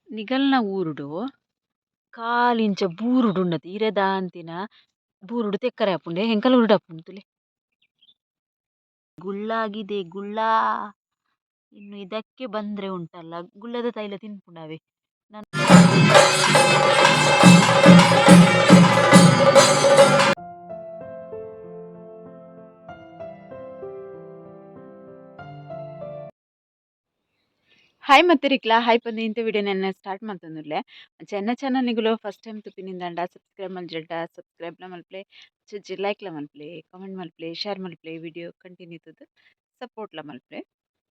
ನಿಗಲ್ನ ಊರುಡು ಕಾಲಿಂಚ ಬೂರುಡು ಉಂಡತೆ ಇರೆ ದಾಂತಿನ ಬೂರುಡು ತೆಕ್ಕರೆ ಆಪುಂಡೆ ಎಂಕಲ ಊರುಡು ಆಪುಂಡು ತೂಲೆ. ಗುಳ್ಳಾಗಿದೆ ಗುಳ್ಳ ಇನ್ನು ಇದಕ್ಕೆ ಬಂದ್ರೆ ಉಂಟಲ್ಲ ಗುಳ್ಳದ ತೈಲ ತಿನ್ಪುಂಡಾವೆ. ಹಾಯ್ ಮತ್ತೆರಿಕ್ಲಾ ಹಾಯ್ ಪಂದು ಇಂತ ವಿಡಿಯೋ ನನ್ನ ಸ್ಟಾರ್ಟ್ ಮಲ್ತೊಂದುಲ್ಲೆ. ಚೆನ್ನ ಚಾನಲ್ನಿಗುಲು ಫಸ್ಟ್ ಟೈಮ್ ತುಪಿನಿಂದಂಡ ಸಬ್ಸ್ಕ್ರೈಬ್ ಮಲ್ಜೆಡ ಸಬ್ಸ್ಕ್ರೈಬ್ಲ ಮಲ್ಪಲೆ, ಚಜ್ಜಿ ಲೈಕ್ಲ ಮಲ್ಪಲೆ, ಕಮೆಂಟ್ ಮಲ್ಪಲೆ, ಶೇರ್ ಮಲ್ಪಲೆ, ವಿಡಿಯೋ ಕಂಟಿನ್ಯೂ ತೂದು ಸಪೋರ್ಟ್ಲ ಮಲ್ಪಲೆ.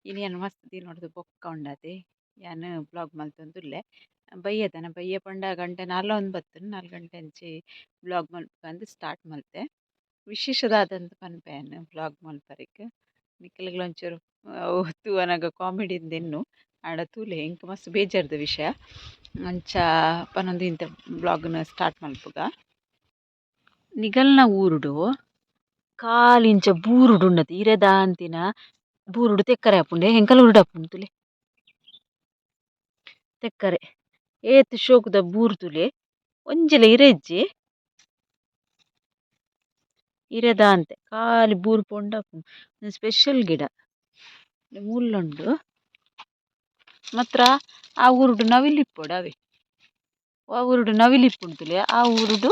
ಇನಿ ಯಾನ್ ಮಸ್ತ್ ದಿನೊಡ್ದು ಬೊಕ್ಕ ಉಂಡಾತೆ ಯಾನ್ ಬ್ಲಾಗ್ ಮಲ್ತೊಂದುಲ್ಲೆ. ಬಯ್ಯದನ ಬಯ್ಯ ಪಂಡ ಗಂಟೆ ನಾಲ್ ಬತ್ತುಂಡು, 4 ಗಂಟೆ ಅಂಚಿ ಬ್ಲಾಗ್ ಮಲ್ಪುಗಂದ್ ಸ್ಟಾರ್ಟ್ ಮಲ್ತೆ. ವಿಶೇಷದಾದಂತ ಪನ್ಪೆ ಯಾನ್ ಬ್ಲಾಗ್ ಮಲ್ಪರೆಗ್ ನಿಕಲೆಗ್ಲ ಒಂಚೂರು ಅವು ತೂವನಗ ಕಾಮಿಡಿ ಇಂದೆನ್ನು ಆಂಡ ತೂಲೆ ಎಂಕ್ ಮಸ್ತ್ ಬೇಜಾರ್ದ ವಿಷಯ ಅಂಚ ಪನೊಂದು ಇಂತ ಬ್ಲಾಗ್ನ ಸ್ಟಾರ್ಟ್ ಮಲ್ಪುಗ. ನಿಗಲ್ನ ಊರುಡು ಕಾಲಿಂಚ ಬೂರುಡು ಉಂಡತೆ ಇರೆ ದಾಂತಿನ ಬೂರುಡು ತೆಕ್ಕರೆ ಆಪುಂಡೆ ಎಂಕಲ ಊರುಡು ಆಪುಂಡು ತೂಲೆ. ತೆಕ್ಕರೆ ಏತ್ ಶೋಕುದ ಬೂರು ತೂಲೆ ಒಂಜಿಲ ಇರೆ ಇಜ್ಜಿ ಇರೆ ದಾಂತೆ ಖಾಲಿ ಬೂರು ಪೋಂಡ ಆಪುಂಡು ಉಂದು ಸ್ಪೆಷಲ್ ಗಿಡ ಮುಲ್ಲುಂಡು ಮಾತ್ರ ಆ ಊರುಡು ನವಿಲು ಇಪ್ಪೊಡು ಅವೇ ಆ ಊರುಡು ನವಿಲು ಇಪ್ಪುಂಡು ತೂಲೆ ಆ ಊರುಡು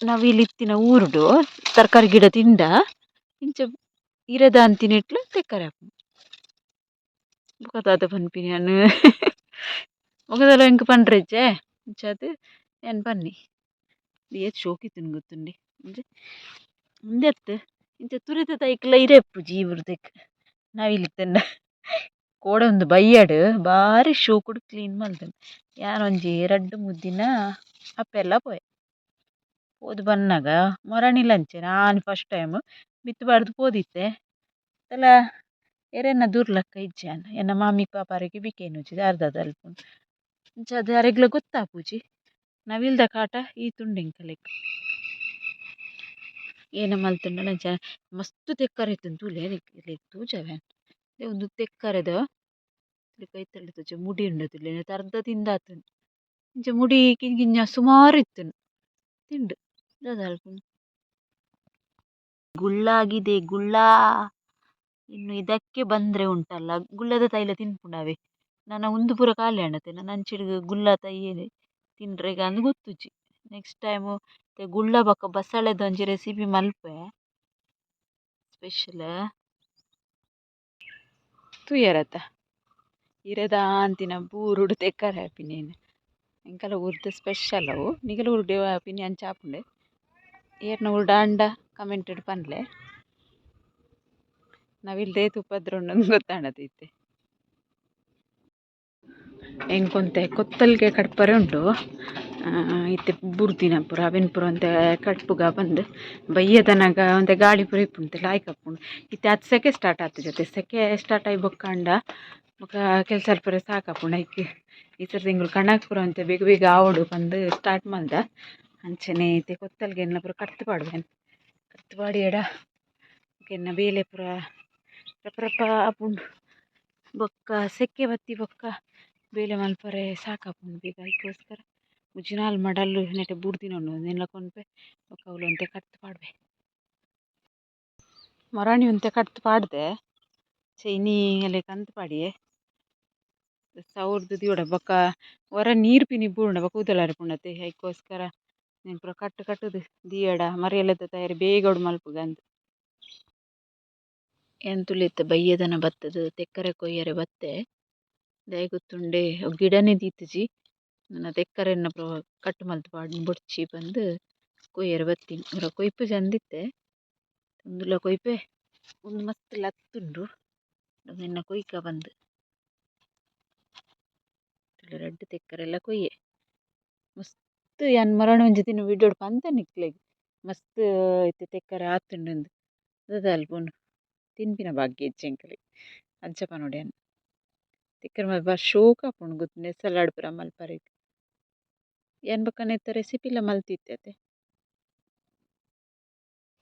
ನವಿಲು ಇತ್ತಿನ ಊರುಡು ತರಕಾರಿ ಗಿಡ ತಿಂಡ ಇಂಚ ಇರೆ ದಾಂತಿನೆಟ್ಲು ತೆಕ್ಕರೆ ಆಪುಂಡು ಬೊಕ ದಾದ ಪನ್ಪಿನಿ ಯಾನ್ ಬೊಕ ದಾಲ ಎಂಕ್ ಪಂಡ್ರೆ ಇಜ್ಜೆ ಅಂಚಾದ್ ಯಾನ್ ಪನ್ನಿ ಏತ್ ಶೋಕು ಇತ್ತುಂಡು ಗೊತ್ತುಂಡೆ ಒಂಜಿ ಉಂದೆತ್ ಇಂಚ ತುರಿತ ತೈಕ್ಲ ಇರೆ ಇಪ್ಪುಜಿ ಈ ಊರ್ದೆಕ್ ನವಿಲು ಇತ್ತುಂಡ ಕೋಡೆ ಉಂದು ಬಯ್ಯಡ್ ಬಾರಿ ಶೋಕುಡು ಕ್ಲೀನ್ ಮಲ್ದ್ಂಡ್ ಯಾನ್ ಒಂಜಿ ರಡ್ಡ್ ಮೂಜಿ ದಿನ ಅಪ್ಪೆಲ್ಲ ಪೋಯೆ ಪೋದು ಬನ್ನಗ ಮೊರಣಿಲ ಅಂಚೆ ನಾನ್ ಫಸ್ಟ್ ಟೈಮ್ ಮಿತ್ತ್ ಪಾಡ್ದ್ ಪೋದಿತ್ತೆ ತಲ ಎರೆನ ದೂರ್ಲಕ್ಕ ಇಜ್ಜಿ ಯಾನ್ ಎನ್ನ ಮಾಮಿ ಪಾಪಾರಿಗೆ ಬಿಕೇನುಜಿ ದಾದ ಅಲ್ಪುಂಡು ಅಂಚಾದ್ ಅರೆಗ್ಲ ಗೊತ್ತಾಪುಜಿ ನವಿಲ್ದ ಕಾಟ ಈತುಂಡು ಎಂಕಲೆಗ್ ಏನ ಮಲ್ತುಂಡಲ ಅಂಚ ಮಸ್ತ್ ತೆಕ್ಕರೆ ಇತ್ತುಂಡು ತೂಲೆ ನಿಕ್ಲೆಗ್ ತೋಜಾವೆ ಯಾನ್ ಉಂದು ತೆಕ್ಕರೆದ ಕೈತಲ್ ತೋಜ ಮುಡಿ ಉಂಡು ತೂಲೆ ನೆತ್ತ ಅರ್ಧ ತಿಂದಾತುಂಡು ಇಂಚ ಮುಡಿ ಕಿಂಜ ಕಿಂಜ ಸುಮಾರು ಇತ್ತುಂಡು ತಿಂಡು ದಾದ ಅಲ್ಪುಂಡು. ಗುಳ್ಳಾಗಿದೆ ಗುಳ್ಳ ಇನ್ನು ಇದಕ್ಕೆ ಬಂದರೆ ಉಂಟಲ್ಲ ಗುಳ್ಳದ ತೈಲ ತಿನ್ಪುಂಡಾವೆ ನನ ಉಂದು ಪೂರ ಖಾಲಿ ಆಂಡತೆ ನನ ಅಂಚಿಡ್ಗ್ ಗುಳ್ಳ ತೈಯೆರೆ ತಿನ್ರೆಗ ಅಂದ್ ಗೊತ್ತುಜ್ಜಿ ನೆಕ್ಸ್ಟ್ ಟೈಮು ಗುಳ್ಳ ಬೊಕ ಬಸಳೆದ ಒಂಜಿ ರೆಸಿಪಿ ಮಲ್ಪೆ ಸ್ಪೆಷಲ್ ತೂಯರತ ಇರೆ ದಾಂತಿನ ಬೂರುಡು ತೆಕ್ಕರೆ ಆಪಿನೇನು ಎಂಕಲ ಊರ್ದ ಸ್ಪೆಷಲ್ ಅವು ನಿಗಲ ಊರುಡು ಆಪಿನಿ ಅಂಚ ಆಪುಂಡೆ ಏರ್ನ ಊರ್ಡ್ ಕಮೆಂಟೆಡ್ ಪನ್ಲೆ. ನವಿಲ್ದ ಏತ್ ಉಪದ್ರ ಉಂಡು ಗೊತ್ತಾಂಡತೆ ಇತ್ತೆ. ಎಂಕೊಂತೆ ಕೊತ್ತಲ್ಗೆ ಕಡ್ಪರೆ ಉಂಡು ಇತ್ತೆ ಬುರ್ದಿನ ಪೂರ ಅವೆನ್ ಪೂರ ಒಂತೆ ಕಡ್ಪುಗ ಬಂದು ಬಯ್ಯದನಗ ಒಂತೆ ಗಾಳಿ ಪೂರ ಇಪ್ಪುಂಡು ಲಾಯ್ಕ್ ಆಪುಂಡು ಇತ್ತೆ ಅತ್ ಸೆಕೆ ಸ್ಟಾರ್ಟ್ ಆತುಜತೆ ಸೆಕೆ ಸ್ಟಾರ್ಟ್ ಆಯಿ ಬೊಕ್ಕ ಬೊಕ ಕೆಲಸ ಪೂರ ಸಾಕಾಪುಂಡು ಐಕ್ ಈ ಸರ್ತಿ ಎಂಕುಲು ಕಣಕ್ ಪೂರ ಒಂತೆ ಬೇಗ ಬೇಗ ಆವೊಡು ಪಂದ್ ಸ್ಟಾರ್ಟ್ ಮಲ್ದ. ಅಂಚನೆ ಇತ್ತೆ ಕೊತ್ತಲ್ಗೆನ್ಲ ಪೂರ ಕಡ್ತ್ ಪಾಡುವೆ ಕಡ್ತ್ ಪಾಡಿಯೆಡ ಬೊಕ ಎನ್ನ ಬೇಲೆ ಪೂರ ರಪ ರಪ ಆಪುಂಡು ಬೊಕ್ಕ ಸೆಕೆ ಬತ್ತಿ ಬೊಕ್ಕ ಬೇಲೆ ಮಲ್ಪರೆ ಸಾಕಾಪುಂಡು ಬೇಗ ಐಕೋಸ್ಕರ ಒಂಜಿ ಮಡಲ್ ನೆಟೆ ಬೂರ್ದಿನ ಉಂಡು ಉಂದೆನ್ಲ ಕೊನ್ಪೆ ಬೊಕ ಅವ್ಲು ಒಂತೆ ಕಡ್ತ್ ಪಾಡುವೆ. ಮೊರಾಣಿ ಒಂತೆ ಕಡ್ತ್ ಪಾಡ್ದೆ ಚೈನಿ ಅಲೆ ಕಂತ್ ಪಾಡಿಯೆ ಸೌರ್ದು ದೀವೊಡ ಬೊಕ ಒರ ನೀರು ಪಿನಿ ಬೂರ್ಂಡ ಬೊಕ ಕೂದಲಾರೆ ಪುಂಡತೆ ಐಕೋಸ್ಕರ ನೆನ್ ಪೂರ ಕಟ್ಟ್ ಕಟ್ಟುದು ದೀಯಡ ಮರಿಯಲದ ತಯಾರಿ ಬೇಗೊಡು ಮಲ್ಪುಗ ಅಂದ್. ಯಾನ್ ತೂಲೆ ಬಯ್ಯದನ ಬತ್ತುದು ತೆಕ್ಕರೆ ಕೊಯ್ಯರೆ ಬತ್ತೆ ದಾಯೆ ಗೊತ್ತುಂಡೆ ಅವು ಗಿಡನೆ ದೀತುಜಿ ನನ ತೆಕ್ಕರೆನ್ ಪೂರ ಕಟ್ ಮಲ್ತ್ ಪಾಡ್ಂಡ ಬೊಡ್ಚಿ ಪಂದ್ ಕೊಯ್ಯರೆ ಬತ್ತಿನಿ ಒರ ಕೊಯ್ಪುಜಿ ಅಂದಿತ್ತೆ ಉಂದುಲ ಕೊಯ್ಪೆ ಉಂದು ಮಸ್ತ್ ಲತ್ತುಂಡು ಉಂದೆನ್ನ ಕೊಯ್ಕ ಪಂದ್ ರಡ್ಡ್ ತೆಕ್ಕರೆಲ ಕೊಯ್ಯೆ ಮಸ್ತ್ ಯಾನ್ ಮರಣ ಒಂಜಿ ದಿನ ವಿಡಿಯೋಡ್ ಪಂತೆ ನಿಕ್ಲೆಗ್ ಮಸ್ತ್ ಇತ್ತೆ ತೆಕ್ಕರೆ ಆತುಂಡು ದಾದ ಅಲ್ಪ ತಿನ್ಪಿನ ಭಾಗ್ಯ ಇಜ್ಜಿ ಎಂಕಲೆಗ್ ಅಂಚ ಪನೊಡು ಯಾನ್ ತೆಕ್ಕರೆ ಬಾರಿ ಶೋಕು ಆಪುಂಡು ಗೊತ್ತುಂಡೆ ಸಲಾಡ್ ಪೂರ ಮಲ್ಪರೆಗ್ ಯಾನ್ ಬೊಕ ನೆತ್ತ ರೆಸಿಪಿಲ ಮಲ್ತಿತ್ತೆ ಅತೆ.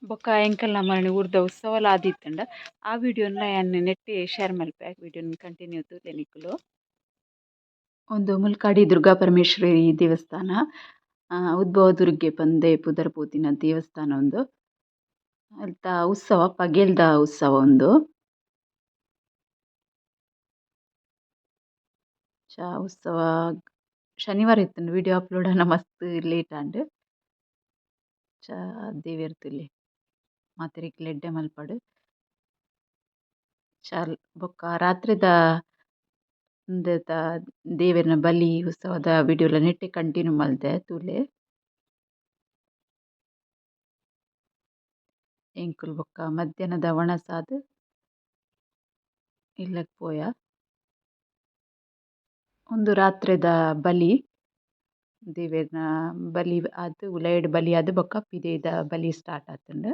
ಬೊಕ ಎಂಕಲ್ನ ಮರಣಿ ಊರ್ದ ಉತ್ಸವಲ ಆದಿತ್ತುಂಡ ಆ ವಿಡಿಯೋನ್ಲ ಯಾನ್ ನೆಟ್ಟ್ ಶೇರ್ ಮಲ್ಪೆ ಆ ವಿಡಿಯೋನ್ ಕಂಟಿನ್ಯೂ ತೂಲೆ ನಿಕುಲು. ಉಂದು ಮುಲ್ಕಾಡಿ ದುರ್ಗಾ ಪರಮೇಶ್ವರಿ ದೇವಸ್ಥಾನ. ಉದ್ಭವ ದುರ್ಗೆ ಪಂದೇ ಪುದರ್ ಪೋತಿನ ದೇವಸ್ಥಾನ ಉಂದು. ಅಲ್ತ ಉತ್ಸವ ಪಗೆಲ್ದ ಉತ್ಸವ ಉಂದು. ಉತ್ಸವ ಶನಿವಾರ ಇತ್ತುಂಡು ವಿಡಿಯೋ ಅಪ್ಲೋಡ್ ಆಂಡ ಮಸ್ತ್ ಲೇಟ್ ಆಂಡ್. ಚ ದೇವೆರ್ ತೂಲೆ ಮಾತೆರೆಗ್ಲ ಎಡ್ಡೆ ಮನ್ಪಡ್. ಚಾಲ್ ಬೊಕ್ಕ ರಾತ್ರೆದ ಉಂದೆತ ದೇವೆರ್ನ ಬಲಿ ಉತ್ಸವದ ವಿಡಿಯೋಲ ನೆಟ್ಟೆ ಕಂಟಿನ್ಯೂ ಮಲ್ದೆ ತೂಲೆ. ಎಂಕುಲು ಬೊಕ್ಕ ಮಧ್ಯಾಹ್ನದ ವನಸ್ ಆದ್ ಇಲ್ಲಗ್ ಪೋಯ. ಉಂದು ರಾತ್ರೆದ ಬಲಿ ದೇವೆರ್ನ ಬಲಿ ಆದ್ ಉಲಯಿಡ್ ಬಲಿ ಆದ್ ಬೊಕ್ಕ ಪಿದಯ್ದ ಬಲಿ ಸ್ಟಾರ್ಟ್ ಆತುಂಡು.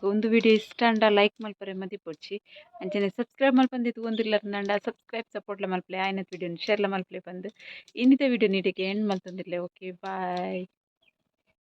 ಉಂದು ವಿಡಿಯೋ ಇಷ್ಟ ಆಂಡ ಲೈಕ್ ಮಲ್ಪರೆ ಮದಿಪೊಡ್ಚಿ. ಅಂಚನೆ ಸಬ್ಸ್ಕ್ರೈಬ್ ಮಲ್ಪಂದೆ ತೂವೊಂದುಲ್ಲೆರ್ಂಡ ಸಬ್ಸ್ಕ್ರೈಬ್ ಸಪೋರ್ಟ್ಲ ಮಲ್ಪಲೆ. ಆಯಿನ ವಿಡಿಯೋನ್ ಶೇರ್ಲ ಮಲ್ಪಲೆ ಪಂದ್. ಇನ್ನಿತ ವಿಡಿಯೋ ನೀಟಿಗೆ ಎಂಡ್ ಮಲ್ತೊಂದುಲ್ಲೆ. Okay, bye.